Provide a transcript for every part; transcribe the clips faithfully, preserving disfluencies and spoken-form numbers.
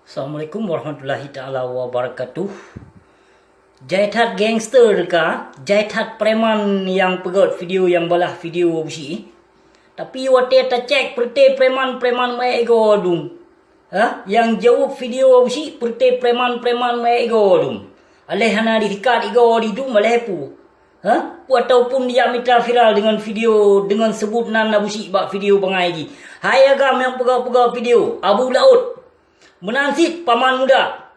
Assalamualaikum warahmatullahi taala wabarakatuh. Jai that gangster ka, jai that preman nyang peugét video, nyang balah video Abusyik. Tapi watée tacek peureuté preman-preman meuego dum. Ha? Nyang jaweueb video Abusyik peureuté preman-preman meuego dum. Aléh hana disikat igo di dum aléh pu. Ha? Ataupun dia mita viral dengan video, dengan sebut nan Abusyik bak video bangai jih. Hai agam nyang peugah-peugah video, Abu Laôt. Meunan cit paman muda.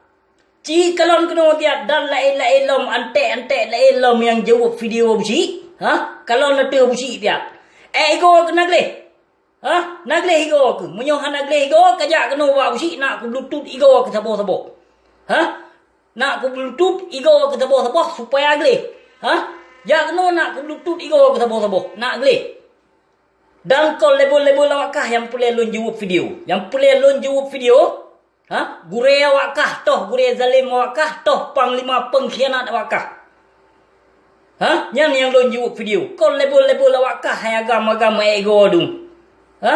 Ci kalon keunoe tiat dan laén-laén lom, antek-antek laén lom nyang jaweueb video Abusyik. Ha? Kalon ateueh Abusyik tiat. Ék igo keu na gleh. Ha? Na gleh igo keu. Meunyoe hana gleh igo, kajak keunoe bak Abusyik nak keu bluetooth igo keu saboh-saboh. Ha? Nak keu bluetooth igo keu saboh-saboh supaya gleh. Ha? Jak keunoe nak keu bluetooth igo keu saboh-saboh. Nak gleh. Dan kon label-label awak kah nyang peureulée lôn jaweueb video. Nyang peureulée lôn jaweueb video, ha? Gurée awak kah, toh gurée zalém awak kah, toh panglima pengkhianat awak kah. Ha? Nyan nyang lôn jaweueb video. Kon label-label awak kah hai agam-agam ék igo dum. Ha?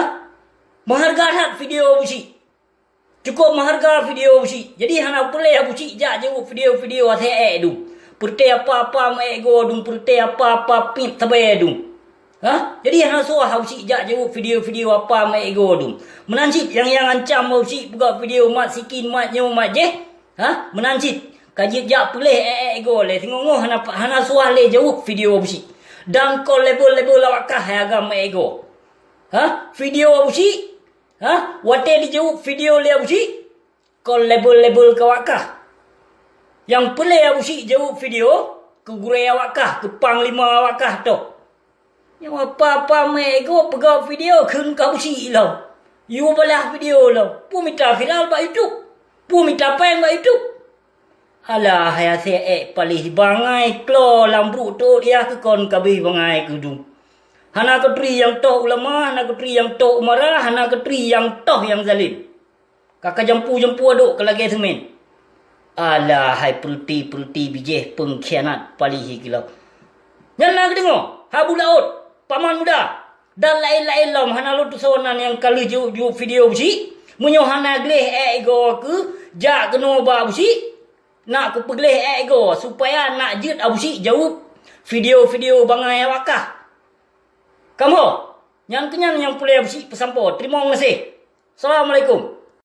Meuhareuga that video Abusyik. Cukôp meuhareuga video Abusyik. Jadi hana peureulée Abusyik jak jaweueb video-video asée ék dum. Peureuté apa-apa meuék igo dum, peureuté apa-apa piet sabe dum. Ha? Jadi hana suah Abusyik jak jaweueb video-video apa meuék igo dum. Meunan cit nyang-nyang ancam Abusyik peugah video mat sikin, mat nyoe, mat jéh. Ha? Meunan cit ka jeuet jak peuléh ék-ék igo lé, singoh-ngoh hana, hana suah lé jaweueb video Abusyik. Dan kon label-label awak kah hai agam ék igo. Ha? Video Abusyik? Ha? Watée dijaweueb video lé Abusyik, kon label-label keu awak kah. Nyang peureulée Abusyik jaweueb video keu gurée awak kah, keu panglima awak kah toh. Nyoe apa-apa meuék igo peugah video kheun keu Abusyik lom. Yue balah video lom. Peue mita viral bak YouTube. Peue mita péng bak YouTube. Alah, hai asée ék paléh bangai klo lam bruek teuôt yah keu kon kabeh bangai keu dum. Hana kuturi nyang toh ulama, hana kuturi nyang toh umara, hana kuturi nyang toh nyang zalém. Ka ka jampu-jampu adok ka lagée seumén. Alah, hai peureuté-peureuté bijéh pengkhianat paléh kilo. Nyan na geudeungoe, Abu Laôt, paman muda, dan laén-laén lom hana lôn tusoe nan nyang ka lheueh jaweueb-jaweueb video Abusyik. Meunyoe hana gleh ék igo keu jak keunoe bak Abusyik, nak kupeugleh ék igo supaya nak jeuet Abusyik jaweueb video-video bangai awak kah. Kamoe, nyan keuh nyan nyang peureulée Abusyik peusampoe. Teurimong gaséh. Assalamualaikum.